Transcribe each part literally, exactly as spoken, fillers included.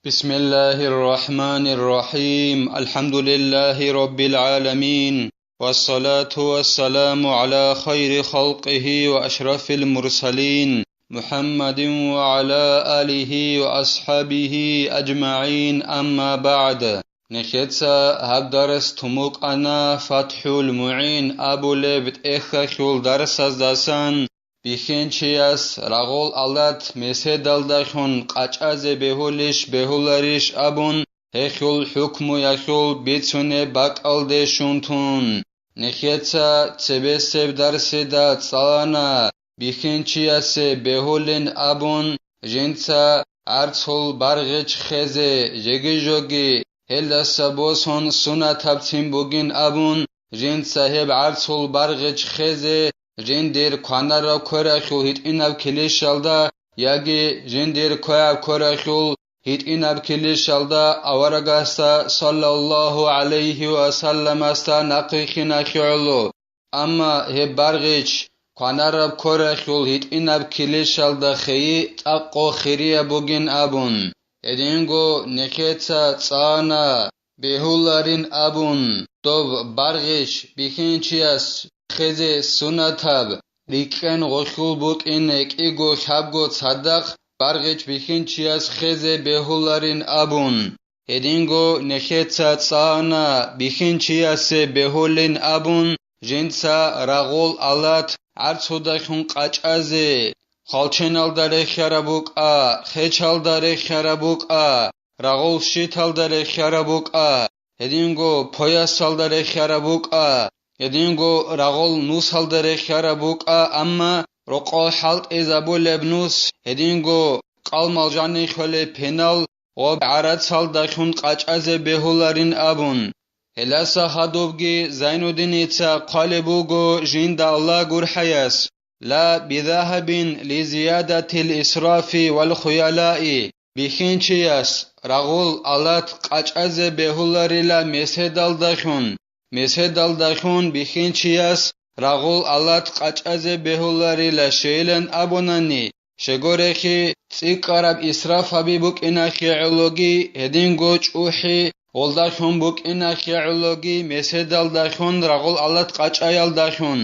بسم الله الرحمن الرحيم. الحمد لله رب العالمين. والصلاة والسلام على خير خلقه وأشرف المرسلين محمد وعلى آله وأصحابه أجمعين. أما بعد. Нехеца гьаб дарс тумукъана ФатхӀул МугӀин абулеб тӀехьалъул дарсаздасан. Бихьинчияс рагъул алат меседалдалъун къачӀазе бегьулищ-бегьуларищ абун, гьелъул хӀукмуялъул бицунеб бакӀалде щун тун. Нехеца цебесеб дарсида цӀалана бихьинчиясе бегьулин абун, жинца гӀарцул баргъич хезе жеги-жоги гьелдаса босун сунатабцин бугин абун, жинца гьеб гӀарцул баргъич хезе жиндир кванараб кверахъул гьитӀинаб килищалда яги жиндир кваяб кверахъул гьитӀинаб килищалда аварагасда саллаллагьу гӀалайгьи ва салламасда нахъвихьинахье гӀоло. Амма гьеб баргъич кванараб кверахъул гьитӀинаб килищалда хейи тӀакъго хирияб бугин абун, гьединго нехеца цӀана бегьуларин абун, доб баргъич бихьинчияс хезе сунатаб, рикӀкӀен гъолъул букӀине кӀиго-лъабго цадахъ баргъич бихьинчияс хезе бегьуларин абун. Гьединго нехеца цӀана бихьинчиясе бегьулин абун, жинца рагъул алат гӀарцудалъун къачӀазе, хвалченалда рехьараб букӀа, хечалда рехьараб букӀа, рагъул щиталда рехьараб букӀа, гьединго поясалда рехьараб букӀа, гьединго рагъул нусалда рехьараб букӀа, амма рокъов хӀалтӀизабулеб нус, гьединго кӀалмал жанихьулеб пенал, гъоб гӀарацалдалъун къачӀазе бегьуларин абун. Гьеласа хадубги Зайнуддиница хъвалеб буго жинда Аллагь гурхӀаяс: «Ла бидагьабин ли зиядатил исрафи вал хуялаи», бихьинчияс рагъул алат къачӀазе бегьуларила меседалдалъун, меседалдалъун бихьинчияс рагъул алат къачӀазе бегьуларила щейилан абунани, щегорехи цӀикӀкӀараб исрафаби букӀинахье гӀологи, гьединго чӀухӀи гъолдалъун букӀинахье гӀологи меседалдалъун рагъул алат къачӀаялдалъун.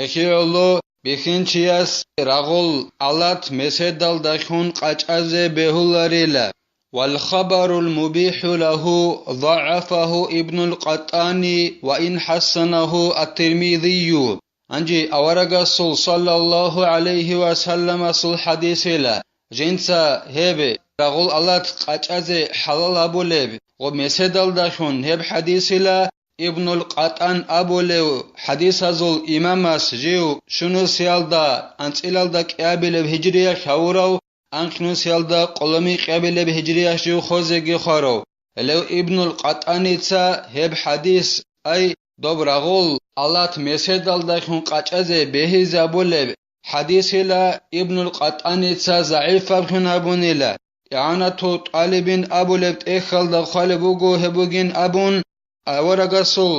Эхиоло бихьинчияс рагъул алат меседалдалъун къачӀазе бегьуларила. والخبر المبيح له ضعفه ابن القطان وإن حسنه الترمذي. Гьанже аварагасул саллаллагьу гӀалайгьи ва салламасул хӀадисила, жинца гьеб рагъул алат къачӀазе хӀалал абулеб ва меседалдалъун гьеб хӀадисила Ибнул КъатӀан абулев хӀадисазул имамас жив щунусиялда анцӀилалда кӀиабилеб гьижриялъ гьавурав, анкьнусиялда къоломикьабилеб гьижриялъ жив хозеги хварав, гьелев Ибнул КъатӀаница гьеб хӀадис, ай, доб рагъул алат меседалдалъун къачӀазе бегьизабулеб хӀадисила Ибнул КъатӀаница загӀипаб хьун гьабунила. ИгӀанату тӀалибин абулеб тӀехьалда хъвалеб буго гьеб бугин абун, аварагасул,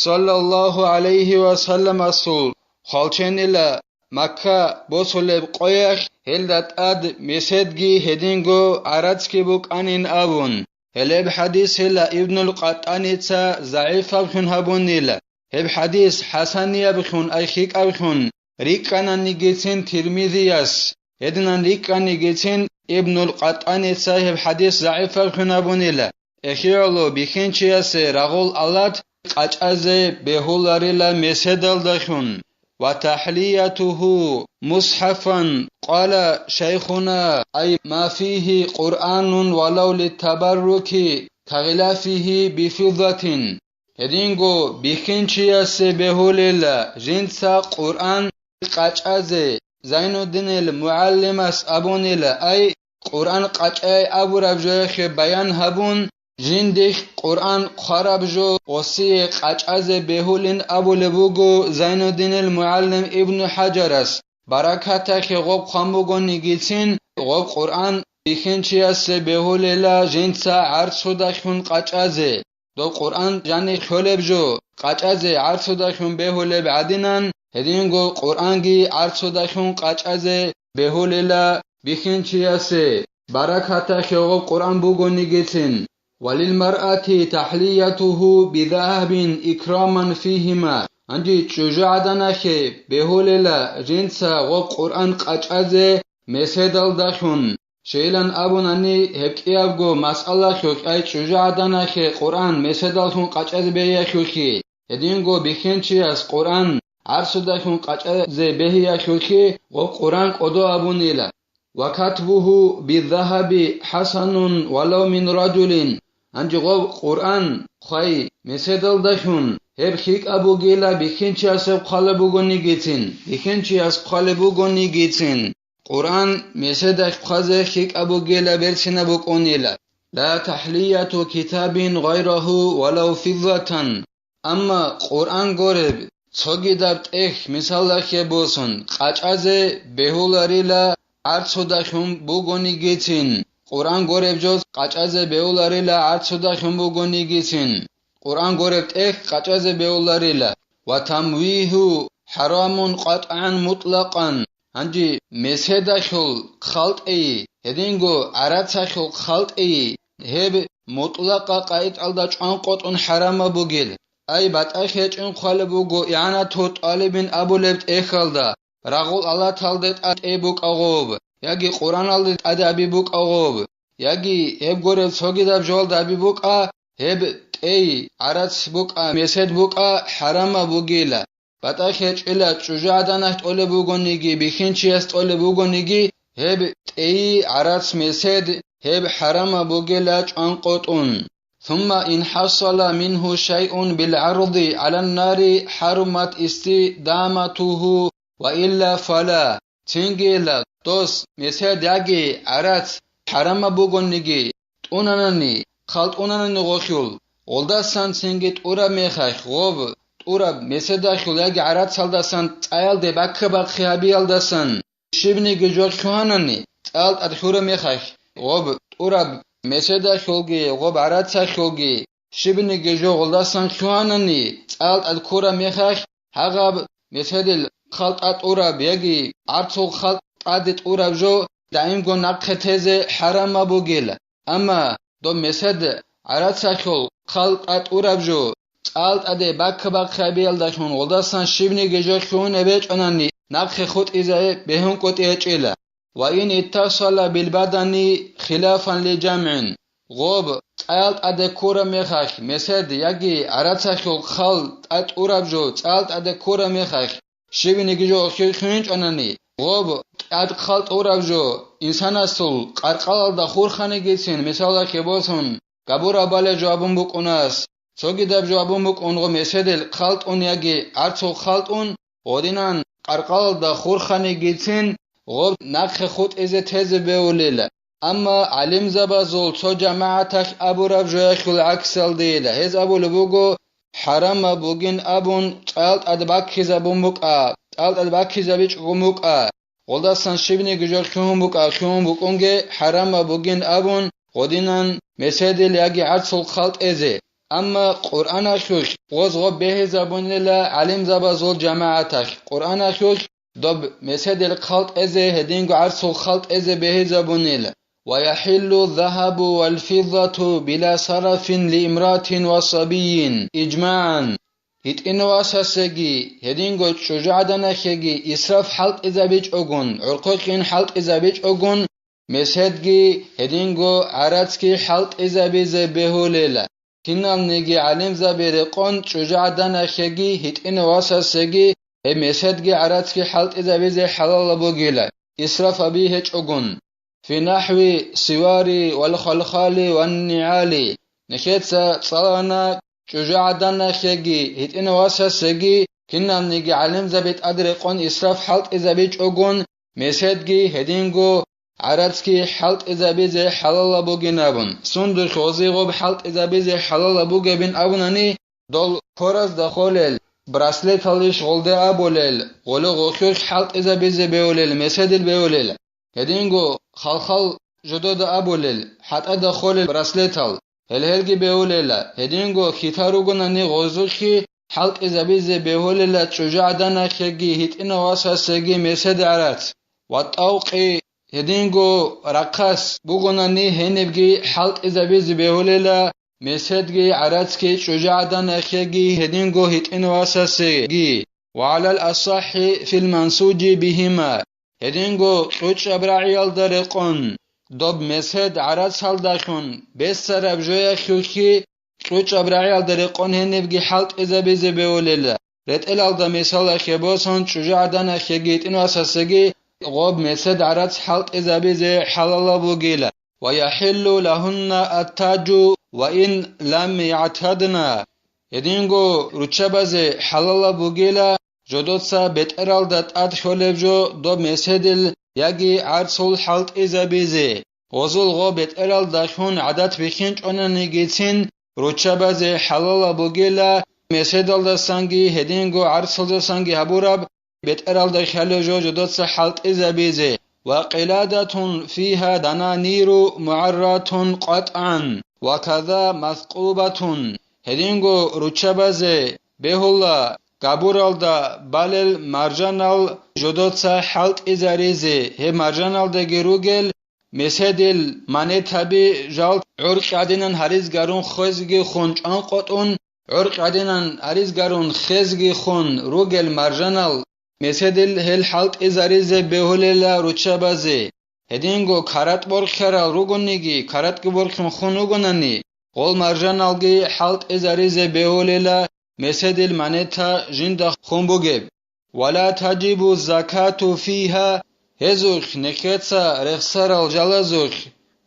саллаллагьу гӀалайгьи ва салламасул, хвалченила Макка босулеб къоялъ гьелда тӀад меседги гьединго гӀарацги букӀанин абун. Гьелеб хӀадисила Ибнул КъатӀаница загӀипаб хьун гьабунила. Гьеб хӀадис хӀасанияб хьун, ай хьикӀаб хьун, рикӀкӀананигицин Тирмизияс, гьединан рикӀкӀанигицин Ибнул КъатӀаница гьеб хӀадис загӀипаб хьун гьабунила. Эхиялъул бихьинчиясе рагъул алат къачӀазе бегьуларила меседалдалъун. وتحليته مصحفا قال شيخنا أي ما فيه قرآن ولو للتبرك كغلافه بفضة. Гьединго бихьинчиясе бегьулила жинца Къуръан къачӀазе, Зайнуддинил мугӀалимас абунила, ай, Къуръан къачӀай абураб жояхъе баян гьабун, жиндихъ Къуръан хъвараб жо гъосие къачӀазе бегьулин абулеб буго Зайнуддинил мугӀалим Ибну ХӀажарас, баракатахъе гъоб хъван бугонигицин, гъоб Къуръан бихьинчиясе бегьулила жинца гӀарцудалъун къачӀазе. Доб Къуръан жанихъ лъолеб жо, къачӀазе гӀарцудалъун бегьулеб гӀадинан, гьединго Къуръанги гӀарцудалъун къачӀазе бегьулила бихьинчиясе. баракатахъе гъоб Къуръан бугонигицин. Ва лил маръати тахлиятуху бидагьабин икраман фигьима. Гьанже чӀужугӀаданалъе бегьулела жинца гъоб Къуръан къачӀазе меседалдалъун. Щайилан абунани, гьеб кӀиябго масъалалъулъ, ай чӀужугӀаданалъе Къуръан меседаллъун къачӀазе бегьиялъулъги, гьединго бихьинчияс Къуръан гӀарцудалъун къачӀазе бегьиялъулъги гъоб Къуръан кӀодо абунила. Ва катбуху бидагьаби хӀасанун валав мин ражулин. Гьанже гъоб Къуръан хъвай меседалдалъун гьеб лъикӀаб бугила бихьинчияс гьеб хъвалеб бугонигицин, бихьинчияс хъвалеб бугонигицин. Къуръан меседалъ хъвазе лъикӀаб бугила берцинаб букӀунила. Ла тахлияту китабин гъайрагьу валав фиддатан. Амма Къуръан гуреб цогидаб тӀехь, мисалалъе босун, къачӀазе бегьуларила гӀарцудалъун бугонигицин. Къуръан гуреб жо къачӀазе бегьуларила гӀарцудалъун бугонигицин. Къуръан гуреб тӀехь къачӀазе бегьуларила. Ва тамвигьу хӀарамун къатӀан мутӀлакъан. Гьанже меседалъул хъалтӀи, гьединго гӀарацалъул хъалтӀи, гьеб мутӀлакъа къагӀидалда чӀванкъотӀун хӀарамаб бугел. Ай, батӀа гьечӀин хъвалеб буго игӀанатул тӀалибин абулеб тӀехьалда, рагъул алаталде тӀад тӀей букӀа гъоб, яги Къуръаналде тӀад аби букӀа гъоб, яги гьеб гуреб цогидаб жоялда аби букӀа, гьеб тӀей, гӀарац букӀа, месед букӀа хӀарамаб бугила. БатӀа гьечӀила чӀужугӀаданалъ тӀолеб бугониги, бихьинчияс тӀолеб бугониги, гьеб тӀейи гӀарац месед, гьеб хӀарамаб бугила чӀванкъотӀун. Сумма ин хӀасала мингьу шайъун билгӀарди гӀаланнари хӀарумат истидаматугьу ва илла фала. Цинги дос месед яги гӀарац хӀарамаб бугониги, тӀунанани, хъал тӀунанани гъолъул, гъолдасан цинги тӀураб мехалъ гъоб тӀураб меседалъул яги гӀарацалдасан цӀаялде баккабахъи гьабиялдасан щибниги жо лъугьанани, цӀал тӀад лъураб мехалъ гъоб тӀураб меседалъулги гъоб гӀарацалъулги щибниги жо гъолдасан лъугьанани, цӀал тӀад ккураб мехалъ, гьагъаб меседил хъал тӀад тӀураб яги гӀарцул хъал тӀаде тӀураб жо даимго нахъе тезе хӀарамаб бугила. Амма доб месед гӀарацалъул хъал тӀад тӀураб жо цӀал тӀаде баккабахъи гьабиялдалъун гъолдасан щибниги жо лъугьунеб гьечӀонани, нахъе хутӀизе бегьун кӀутӀи гьечӀила. Ва ин иттасала билбадани хилафан ли жамгӀин, гъоб цӀаял тӀаде ккураб мехалъ месед яги гӀарацалъул хъал тӀад тӀураб жо цӀаял тӀаде ккураб мехалъ, щибниги жо охир хьунчӀанани, гъоб тӀад хъал тӀураб жо инсанасул къаркъалалда хурханигицин, мисалалъе босун, габураб балеб жо абун букӀунас, цогидаб жо абун букӀун гъо меседил хъал тӀун яги гӀарцул хъал тӀун, гъодинан къаркъалалда хурханигицин, гъоб нахъе хутӀизе тезе бевулила. Амма гӀалимзабазул цо жамагӀаталъ абураб жоялъул гӀаксалдейила, гьез абулеб буго, хӀарамаб бугин абун, цӀал тӀад баккизабун букӀа, цӀал тӀад баккизабичӀого мукӀа, гъолдасан щибниги жо лъугьун букӀа, лъугьун букӀунге хӀарамаб бугин абун, гъодинан меседил яги гӀарцул хъал тӀезе. Амма Къуръаналъулъ гъоз гъоб бегьизабунила гӀалимзабазул жамагӀаталъ, Къуръаналъулъ доб меседил хъал тӀезе, гьединго гӀарцул хъал тӀезе бегьизабунила. Ва яхӀиллу загьабу вал фиддату била сарафин ли имратин ва сабийин, ижмагӀан. ГьитӀинав васасеги, гьединго чӀужугӀаданалъеги исраф хӀалтӀизабичӀогун, гӀорхъохъин хӀалтӀизабичӀогун, меседги, гьединго гӀарацги хӀалтӀизабизе бегьулела. Киналниги гӀалимзаби рекъон чӀужугӀаданалъеги гьитӀинав васасеги гьеб меседги гӀарацги хӀалтӀизабизе хӀалалаб бугила, исраф гьаби гьечӀогун. Фи нахӀви сивари вал халхали ван нигӀали, нехеца цӀалана чӀужугӀаданалъеги гьитӀинав васасеги киналниги гӀалимзаби тӀад рекъон исраф хӀалтӀизабичӀогун, меседги гьединго гӀарацги хӀалтӀизабизе хӀалалаб бугин абун, сундулъ гъозие гъоб хӀалтӀизабизе хӀалалаб бугебин абунани, дол коразда холел, браслеталищ гъолде абулел, гъоле гъохьулъ хӀалтӀизабизе бевулел, меседил бевулел, гьединго халхал жодода абулел, хӀатӀада холел браслетал, гьел-гьелги бевулела, гьединго хитар ругонани гъозухъе хӀалтӀизабизе бегьулела чӀужугӀаданалъеги гьитӀинав васасеги месед гӀарац, ва тӀавкъи гьединго рахъас бугонани гьенибги хӀалтӀизабизе бегьулела, меседги гӀарацги чӀужугӀадан ахеги гьединго гьитӀин васасеги, ва гӀалал асахӀи фил мансужи бигьима, гьединго кьучӀаб рагӀиялда рекъон, доб месед гӀарацалдалъун бесараб жояхъулъги кьучӀаб рагӀиялда рекъон гьенибги хӀалтӀизабизе бегьулела. РетӀелалда мисалалъе босун, чӀужугӀадан ахеги гьитӀин васасеги гъоб месед гӀарац хӀалтӀизабизе хӀалалаб бугила. Ва яхӀиллу лагьунна аттаджу ва ин лам ягӀтадна. Гьединго руччабазе хӀалалаб бугила жодоца бетӀералда тӀад лъолеб жо доб меседил яги гӀарцул хӀалтӀизабизе. Гъозул гъо бетӀералдалъун гӀадат бихьинчӀонанигицин, руччабазе хӀалалаб бугила меседалдасанги гьединго гӀарцалдасанги гьабураб бетӀералда хьалеб жо жодоца хӀалтӀизабизе, ва къиладатун фигьа дананиру мугӀарратун къатӀан, ва каза маскъубатун, гьединго руччабазе бегьула габуралда балел маржанал жодоца хӀалтӀизаризе, гьеб маржаналдаги ругел меседил манетаби жал гӀоркь гӀадинан гьаризгарун хвезги хун чӀанкъотӀун, гӀоркь гӀадинан гьаризгарун хезги хун ругел маржанал меседил гьел хӀалтӀизаризе бегьулела руччабазе. Гьединго каратӀ борхьарал ругониги, каратӀги борхьун хун вугонани, гъол маржаналги хӀалтӀизаризе бегьулела меседил манета жинда хун бугеб. Ва ла таджибу закату фигьа, гьезухъ нехеца рехсарал жалазухъ,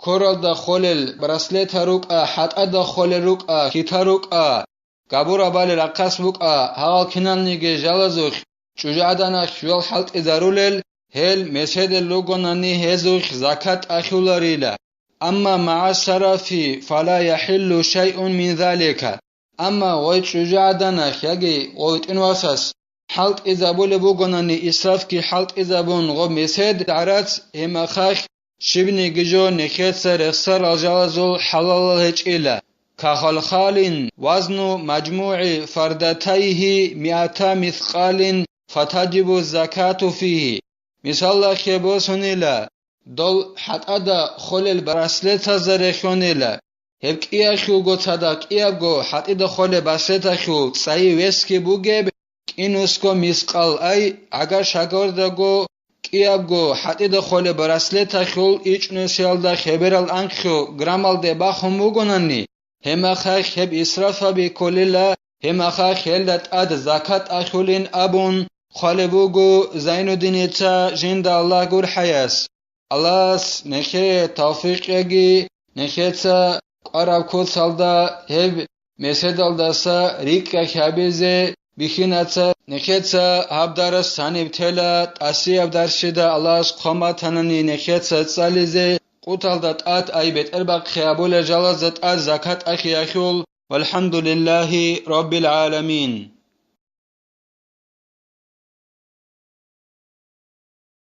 коралда холел браслета рукӀа, хӀатӀада холел рукӀа, хита рукӀа, габурабали рахъас букӀа, гьагъал киналниги жалазухъ чӀужугӀаданахъ жуял хӀалтӀизарулел, гьел меседил ругонани гьезухъ закат ахьуларила. Амма магӀа сарафи фала яхӀиллу шайъун мин залика. Амма гъой чӀужугӀаданахъ яги гъой тӀинвасас хӀалтӀизабулеб бугонани, исрафги хӀалтӀизабун гъоб месед гӀарац, гьеб мехалъ щибниги жо нехеца рехсарал жалазул хӀалалал гьечӀила, ка халхалин вазну мажмугӀи фардатайгьи миата мискъалин фатаджибу закату фигьи. Мисалалъе босунила, дол хӀатӀада холел браслетазда рехьонила. Гьеб кӀиялъулго цадахъ кӀиябго хӀатӀида холеб браслеталъул цӀайи весги бугеб, кӀинусго мискъал ай гӀагар-шагардаго кӀиябго хӀатӀида холеб браслеталъул ичӀнусиялда хеберал анкьго граммалде бахун бугонани, гьеб мехалъ гьеб исрафаби кколила, гьеб мехалъ гьелда тӀад закат ахьулин абун хъвалеб буго Зайнуддиница жинда Аллагь гурхӀаяс. Аллагьас нехее тавфикъ яги, нехеца кӀвараб куцалда гьеб меседалдаса рикӀкӀахь гьабизе бихьинаца, нехеца гьаб дарс гьаниб тела, тӀасияб дарсида Аллагьас хъван батанани нехеца цӀализе, къуталда тӀад ай бетӀербахъи абулел жалазда тӀад закат ахиялъул. ВалхӀамдулиллагьи раббил гӀаламин.